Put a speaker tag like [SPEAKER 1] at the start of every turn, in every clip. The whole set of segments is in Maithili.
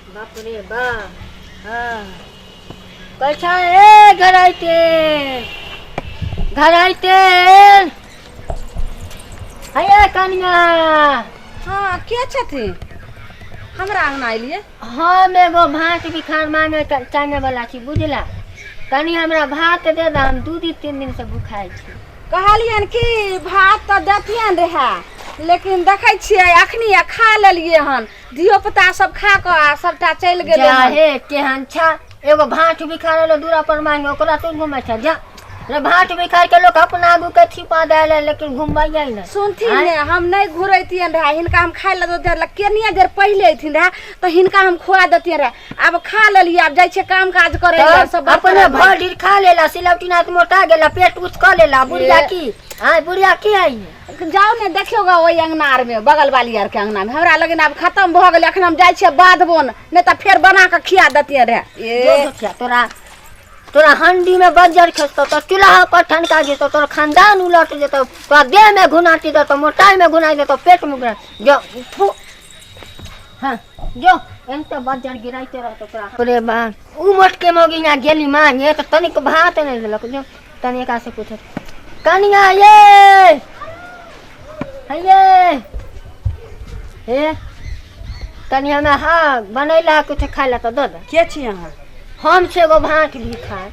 [SPEAKER 1] बाप रे बा। हाँ, कैसा ए घर आइते, घर आइते हे कनिया।
[SPEAKER 2] हाँ, के छथिन? हमरा अंगना एलियै?
[SPEAKER 1] हम एगो भात बिखार मांगे चाहे वाला छी, बुझला? कनि हमरा भात दे दे, हम 2 दिन 3 दिन से भूखाइ छी।
[SPEAKER 2] कहलियनि कि भात तऽ देतियनि रहए, लेकिन देखै छियै अखनी आ खा लेलियै हन। धियो पुता सब खा कऽ आ सबटा चलि गेलै
[SPEAKER 1] जा
[SPEAKER 2] हन।
[SPEAKER 1] हे, केहन छा? एगो भात बिखार एलो दूरा पर मांगे, ओकरा तू घुमै छ? जा रे, भात बिखार के लोग अपना आगू के छिपा दे, लेकिन घुमबै नहि।
[SPEAKER 2] सुनथिन।
[SPEAKER 1] आँय?
[SPEAKER 2] ने हम नहि घुरैतियनि रहए। हिनका हम खाय लए दऽ देलक। केनिया देर पहिले अयथिन रहए तऽ हिनका हम खुआ देतियनि रहए। आब खा लेलियै, आब जाइ छियै काम काज करै लए।
[SPEAKER 1] तब
[SPEAKER 2] सब
[SPEAKER 1] अपने
[SPEAKER 2] बर्तन
[SPEAKER 1] भर ढीर खा लेला, सिलौटी नाथ मोटा गेला, पेट उच कऽ लेला। बुढ़िया
[SPEAKER 2] ए।
[SPEAKER 1] की आय, बुढ़िया की आई?
[SPEAKER 2] जाउ ने, देखियौ ग, ओहि अंगना आर मे, बगल वाली आर के अंगना मे। हमरा लगन आब खतम भऽ गेलै। अखन हम जाइ छियै बाध बोन, नहि तऽ फेर बना कऽ खिया देतियै रहए।
[SPEAKER 1] जो।
[SPEAKER 2] ए।
[SPEAKER 1] दोसिया, तोरा तोरा हंडी में बज्जर खसतो, तो चूल्हा पर ठनका जेतो, तोर खानदान उलट जेतो, तोरा देह में घुनाटी देतो, मोटाई में घुनाई देतो, पेट में घुना जो। फू, हाँ जो, एनते बज्जर गिराइते रहतो तोरा। अरे बा, उ मोट के मौगी यहाँ गेली मांगे तो तनिक भात नहीं देलक। जो तनी एकरा से पूछत। कनिया ये ये हे, तनी हमें हाँ बनैला कुछ खाइ ला तो दऽ दे।
[SPEAKER 3] के छी अहाँ?
[SPEAKER 1] हम छै एगो भात भी खाय।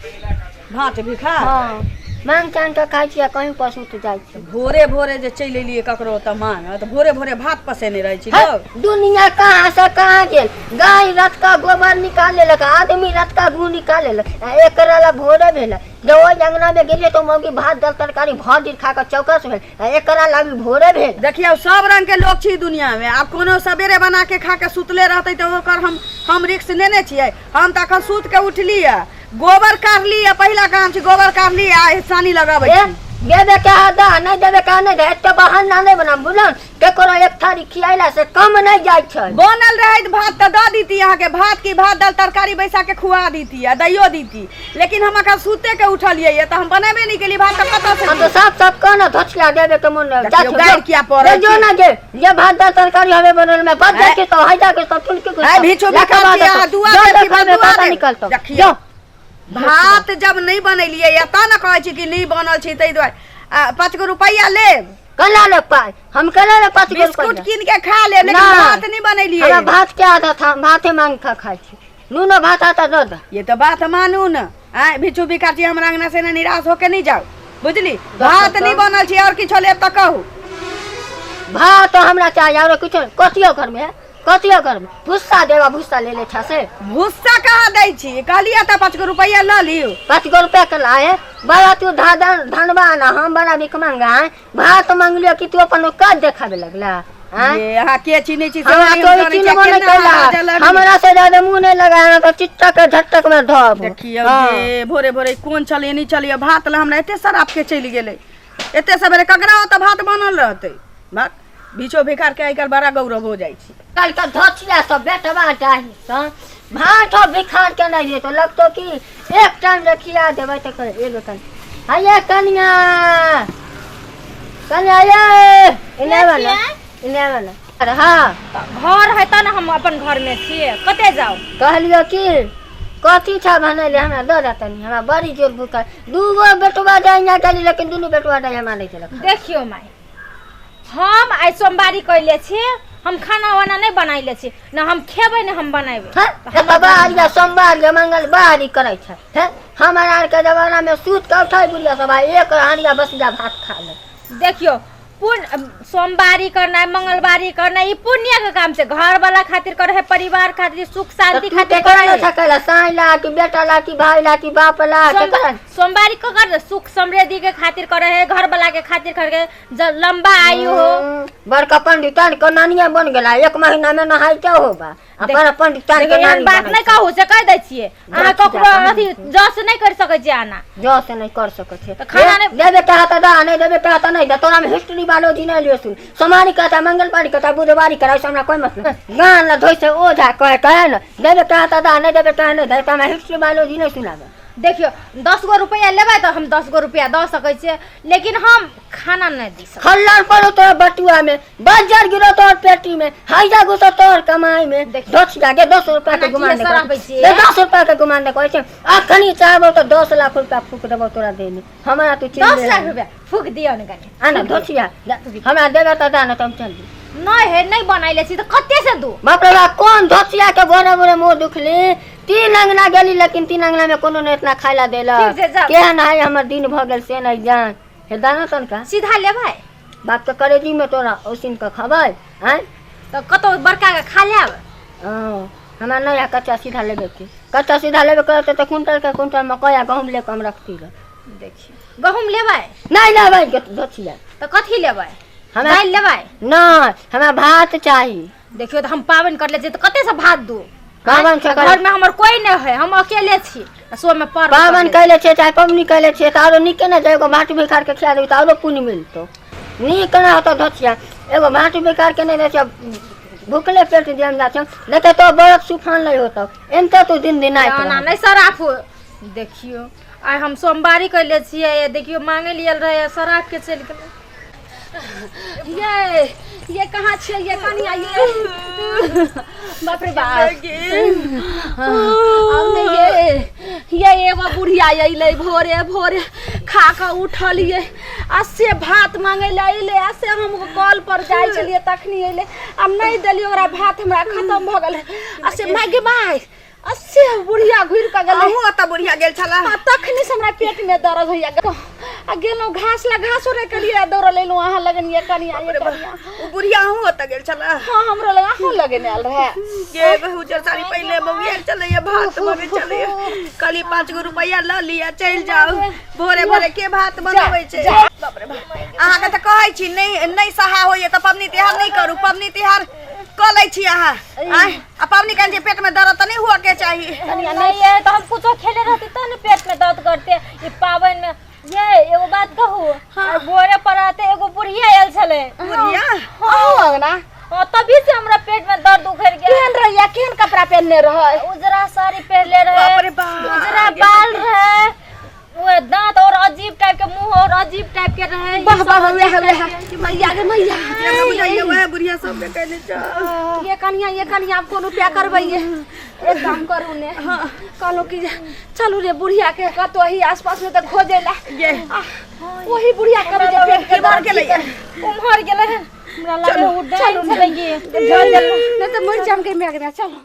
[SPEAKER 3] भात भिखार?
[SPEAKER 1] हँ, मांग चांग के खाइ छियै, कहीं पशु तऽ जाइ छी।
[SPEAKER 3] भोरे भोरे जे चलि एलियै ककरो ओतऽ मांग, तऽ भोरे भोरे भात पसेने रहै छी
[SPEAKER 1] है,
[SPEAKER 3] लोग?
[SPEAKER 1] दुनिया कहाँ से कहाँ गेल। गाय रतका गोबर निकाल लेलक, आदमी रतका गु निकाल लेलक, आ एकरा ला भोरे भेल। जब ओहि अंगना में गेलियै तो मौगी भात दाल तरकारी भर दिन खा कऽ चौकस भेल, आ एकरा ला भी भोरे भेल।
[SPEAKER 3] देखियौ, सब रंग के लोग छी दुनिया में। आब कोनो सवेरे बना के खा के सुतले रहतै तऽ ओकर हम रिक्स नेने छियै? हम तऽ अखन सुति के उठली है, गोबर काढ़ली है। पहिला काम छी गोबर काढ़ली आ सानी लगाबै
[SPEAKER 1] ए
[SPEAKER 3] छी।
[SPEAKER 1] देबे के है दा, नहीं देबे के है नहीं दे। एते बहाना नहीं बना, बुझल? केकरो एक थारी खियाइला से कम नहीं जाइ छै।
[SPEAKER 3] बनल रहैत भात तऽ दऽ दीती अहाँके। भात की, भात दाल तरकारी बैसा के खुआ दीती आ दैयो दीती, लेकिन हम अखन सुते के उठलियै तऽ हम बनेबे नहि केलियै भात, तऽ कतऽ से
[SPEAKER 1] हम तो
[SPEAKER 3] दियै?
[SPEAKER 1] साफ साफ कह ना धोछिया, देबे के मन नहीं।
[SPEAKER 3] देखियौ, गारि किया पड़ै
[SPEAKER 1] जो
[SPEAKER 3] छी?
[SPEAKER 1] ना जे जे भात दाल तरकारी हमे बनल में बच जाइ
[SPEAKER 3] है।
[SPEAKER 1] छै तो हइजा के सब चुनकी के
[SPEAKER 3] है, भीछो भिखार छी अहाँ, दुआ
[SPEAKER 1] जो
[SPEAKER 3] देब कि
[SPEAKER 1] देखबै में
[SPEAKER 3] बदुआ
[SPEAKER 1] पता
[SPEAKER 3] देब?
[SPEAKER 1] निकलतो।
[SPEAKER 3] देखियौ।
[SPEAKER 1] जो।
[SPEAKER 3] भात जब नहि बनेलियै या तऽ ने कहै छी कि नहि बनल छै, ताहि दुआरे। आ 5 गो रुपैआ लेब?
[SPEAKER 1] कला ले पाइ, हम कला ले 5 गो
[SPEAKER 3] बिस्कुट
[SPEAKER 1] रुपैआ?
[SPEAKER 3] कीन के खा लेब, लेकिन
[SPEAKER 1] ना।
[SPEAKER 3] भात नहि बनेलियै।
[SPEAKER 1] हमरा भात के आदत है, हम भाते मांग खा खाइ छी। नूनो भात आता दऽ दे।
[SPEAKER 3] ये तऽ बात मानू ने। आँय भिक्षु भिखार छी, हमरा अंगना से ने निराश होके नहि जाउ, बुझली? भात नहि बनल छै, आओर किछो लेब तऽ कहू।
[SPEAKER 1] भात हमरा चाही, आरो किछो नहि। कथियो घर में है? कथियो घर में भुस्सा देवा, भुस्सा ले ले छा से।
[SPEAKER 3] भुस्सा कहाँ दै छी? कहलियै तऽ 5 गो रुपैआ लऽ लियौ।
[SPEAKER 1] 5 गो रुपया के लाए बड़ा तू धनवान आ, हम बड़ा भिख मंगा है। भात मंगलियो कि तू अपन औकात देखाबे लगला आँय?
[SPEAKER 3] ये अहाँ के छी, नहि छी से
[SPEAKER 1] हमरा
[SPEAKER 3] नहि
[SPEAKER 1] तो
[SPEAKER 3] हम जानै
[SPEAKER 1] चिन्हबो
[SPEAKER 3] छियै,
[SPEAKER 1] नहि
[SPEAKER 3] केना
[SPEAKER 1] कैला।
[SPEAKER 3] अहाँ बाजऽ लगली।
[SPEAKER 1] हमरा से ज्यादा मुँह नहि लगा, हमरा तो चिट्टा के झटक में धब।
[SPEAKER 3] देखियौ।
[SPEAKER 1] हाँ।
[SPEAKER 3] जे भोरे भोरे कोन चलिए नहि चलिए, भात लए हमरा एते शराब के चलि गेलै। एते सवेरे ककरा ओतऽ भात बनल रहतै? भात बीचो भिखार के आइ काल्हि बड़ा गौरव हो जाइ छै।
[SPEAKER 1] कल के धोतिया सब बेटवा चाही सँ भात भिखार के नहीं तो लगतो कि एक टाइम ले खिया देबै तऽ कहे एगो कन हये कनिया, कनिया ये, इने वाला, इने वाला। अरे हाँ।
[SPEAKER 4] घर है तऽ ने हम अपन घरमे छियै, कतऽ जाउ?
[SPEAKER 1] कहलियो कि कथी छा बनैले, हमरा दऽ दे तनी, हमरा बड़ी जोर भूख है। दूगो बेटवा जाय ना गेली, लेकिन दुनू बेटवा जाय हमरा नहीं देलक।
[SPEAKER 4] देखियौ माय, हम आइ सोमवारी कैले छी। हम खाना वाना नहि बनैले छी ने, हम खेबै ने हम बनेबै।
[SPEAKER 1] हँ, एतबार या सोमवार या मंगलवार ई करै छै। हैं, हमर आरके जमानामे सूत कऽ उठै बुढ़िया सब आ एक हांडिया बसिया भात खा ले।
[SPEAKER 4] देखियौ, पुण्य सोमवारी करनाइ, मंगलवारी करनाइ, ई पुण्यके काम छै। घर वाला खातिर करै है, परिवार खातिर, सुख
[SPEAKER 1] तऽ
[SPEAKER 4] शांति
[SPEAKER 1] तू
[SPEAKER 4] खातिर
[SPEAKER 1] केकरा
[SPEAKER 4] करै
[SPEAKER 1] ला
[SPEAKER 4] है।
[SPEAKER 1] सकैला? साँइ ला कि बेटा ला कि भाई ला कि बाप ला? केकरा?
[SPEAKER 4] सोमवारी को कर सुख समृद्धि के खातिर करे है, घर वाला के खातिर करे, जब लंबा आयु हो।
[SPEAKER 1] बड़का पंडितान के नानिया बन गेला, एक महीना में नहाय के होबा आ बड़ा पंडितान के
[SPEAKER 4] देखियौ, एहन
[SPEAKER 1] नानी
[SPEAKER 4] बात
[SPEAKER 1] बनै
[SPEAKER 4] नहि
[SPEAKER 1] छै।
[SPEAKER 4] कहू से कहि दै छियै। अहाँ
[SPEAKER 1] जा,
[SPEAKER 4] ककरो
[SPEAKER 1] जा,
[SPEAKER 4] अथी जस नहि कर सकै छियै आना।
[SPEAKER 1] जस नहि कर सकै छै।
[SPEAKER 4] तऽ खाना नहि-
[SPEAKER 1] देबे के हाथ दा, नहीं देबे के हाथ नहीं दे। तोरा में हिस्ट्री बायोलॉजी नहीं लियो। सुन, सोमवारी कहता, मंगलवारी कहता, बुधवारी करा, हमरा कोई मतलब गान ला धोइ से ओझा कहे कहे न। देबे के हाथ दा, नहीं देबे के नहीं दे। तोरा में हिस्ट्री बायोलॉजी नहीं सुनाबे।
[SPEAKER 4] देखियो 10 गो रुपया लेबै तऽ हम 10 गो रुपया दऽ सकै छियै, लेकिन हम खाना नहि दी सकै।
[SPEAKER 1] खल्लर पड़ो तोरा बटुआ में, बज्जर गिरो तोर पेटी में, हैजा घुसो तोर कमाई में।
[SPEAKER 4] देखियौ।
[SPEAKER 1] 10 गे 10 रुपया के
[SPEAKER 4] एना
[SPEAKER 1] गुमान
[SPEAKER 4] किए सराबै छियै?
[SPEAKER 1] दे, 10 रुपया के गुमान दे कहै छै। अखनी चाहबो तऽ 10 लाख रुपया फूक देबो तोरा देह में, हमरा तू चिन्ह
[SPEAKER 4] 10 लाख रुपया फूक दियौ ने कनि।
[SPEAKER 1] आ ना धोतिया हमरा देबे तऽ दा, ना तऽ हम चल दी।
[SPEAKER 4] नहि हे, नहि बनैले छी तऽ कते से दू?
[SPEAKER 1] बाप रे बाप, कोन धोतिया के भोरे भोरे मुँह दुखली। 3 अंगना गेली लेकिन 3 अंगना में कोनो ने इतना खाय ला देलक।
[SPEAKER 4] ठीक छै, जाउ।
[SPEAKER 1] केहन है हमर दिन भऽ गेल से नहि जान। हे दाना तनका
[SPEAKER 4] सीधा लेबै?
[SPEAKER 1] बाप के करेजी में तोरा उसिन के खबै आँय?
[SPEAKER 4] तऽ कतौ बड़का के खा लेब।
[SPEAKER 1] हँ, हमरा नहि है कच्चा सीधा लेबे के। कच्चा सीधा लेबे के रहतै तऽ कुंटल के कुंटल मकई आ गहूम लेके हम रखती रह।
[SPEAKER 4] देखियौ, गहूम लेबै?
[SPEAKER 1] नहि लेबै धोतिया।
[SPEAKER 4] तऽ कथी लेबै?
[SPEAKER 1] हमरा
[SPEAKER 4] दालि लेबै?
[SPEAKER 1] नहि, हमरा भात चाही।
[SPEAKER 4] देखियौ, तऽ हम पाबनि करले छियै तऽ कते से भात दू?
[SPEAKER 1] पाबनि छै
[SPEAKER 4] घर में हमर कोई नहि है, हम अकेले छी आ सो में पर्व
[SPEAKER 1] पाबनि
[SPEAKER 4] करले।
[SPEAKER 1] कैले छियै चाहे पबनी कैले छियै तऽ आरो नीके ने जे एगो भात बिखार के खिया देबै तऽ आरो पुण्य मिलतौ। नीक ने होतौ धोतिया, एगो भात बिखार के नहि दै छियै, भुखले पेट जेम जाइ छै। देखै तो बरफ सुफान नहि होतौ, एनते तू दिन दिनाइत
[SPEAKER 4] ना
[SPEAKER 1] रहबऽ।
[SPEAKER 4] नहि सराफू। देखियौ, आइ हम सोमवारी कैले छियै, देखियौ मांगे लियल रहे, सराफ के चलि गेलै।
[SPEAKER 2] ये कहाँ छियै ये कनिया? ये बाप रे बाप, आब नहि। ये एगो बुढ़िया अयलै भोरे भोरे, खा कऽ उठलियै आ से भात मांगै लए अयलै, आ से हम कल पर जाइ छलियै तखनी अयलै, आ नहि देलियै ओकरा भात, हमरा खतम भऽ गेलै, आ से माय गे माय, आ से बुढ़िया घुरि कऽ गेलै।
[SPEAKER 3] अहूँ ओतऽ बुढ़िया गेल छला?
[SPEAKER 2] आ तखनी से हमरा पेट में दर्द होइया, आ गेलहुँ घास ला, घासो नहि केलियै, दौड़ल एलहुँ अहाँ लगन। ये कनिया, ये कनिया,
[SPEAKER 3] ओ बुढ़िया अहूँ ओतऽ गेल छला?
[SPEAKER 2] हाँ, हमरो लग, अहूँ लगन आयल रहे।
[SPEAKER 3] गे उजर साड़ी पहिले बौआ चलैया, भात मगे चलैया। कहली 5 गो रुपैआ लऽ लिअ, चलि जाउ। भोरे भोरे के भात बनबै छै? बाप रे बाप, अहाँके तऽ कहै छी नहि नहि सहा होइया तऽ पबनी तिहार नहि करू। पबनी तिहार कऽ लै छी अहाँ आँय? आ पबनी करै छी, पेट में दर्द तऽ नहि हुअ के चाही।
[SPEAKER 4] कनिया नहीं ये तो हम कुछो खेले रहती तब ने पेट में दर्द करते ई पाबनि में। ये एगो बात कहू? हाँ। भोरे पर आते एगो बुढ़िया आयल छले।
[SPEAKER 3] बुढ़िया?
[SPEAKER 2] अहूँ अंगना?
[SPEAKER 4] हाँ, तभी से हमरा पेट में दर्द उखड़ गेल।
[SPEAKER 2] केहन रहैया, केहन कपड़ा पहनने रहै?
[SPEAKER 4] उजरा साड़ी पहनले रहे।
[SPEAKER 3] बाप रे बाप।
[SPEAKER 4] उजरा बाल रहे, वो दांत और अजीब टाइप के, मुंह और अजीब टाइप के रहे। ई
[SPEAKER 2] वाह
[SPEAKER 4] सब
[SPEAKER 2] वाह,
[SPEAKER 4] अजीब
[SPEAKER 2] वएह
[SPEAKER 4] टाइप
[SPEAKER 2] वएह
[SPEAKER 4] के।
[SPEAKER 2] मैया गे मैया।
[SPEAKER 3] हमरा बुझाइया वएह बुढ़िया सबके कहने चल।
[SPEAKER 2] ये कनिया, ये कनिया, आब कोन उपाय करबै? ये एक काम करू ने। कहलहुँ कि जे चलू रे बुढ़िया के कतौ ही आसपास में तऽ खोजे ला।
[SPEAKER 3] ये
[SPEAKER 2] वही बुढ़िया कभी जे पेट के
[SPEAKER 3] केम्हर
[SPEAKER 2] दर्द
[SPEAKER 3] गेलैया?
[SPEAKER 4] उम्हर गेलै हन, हमरा लागे उ डाइन छलै।
[SPEAKER 2] नहीं तऽ मरि जाम के माय गे, चलो।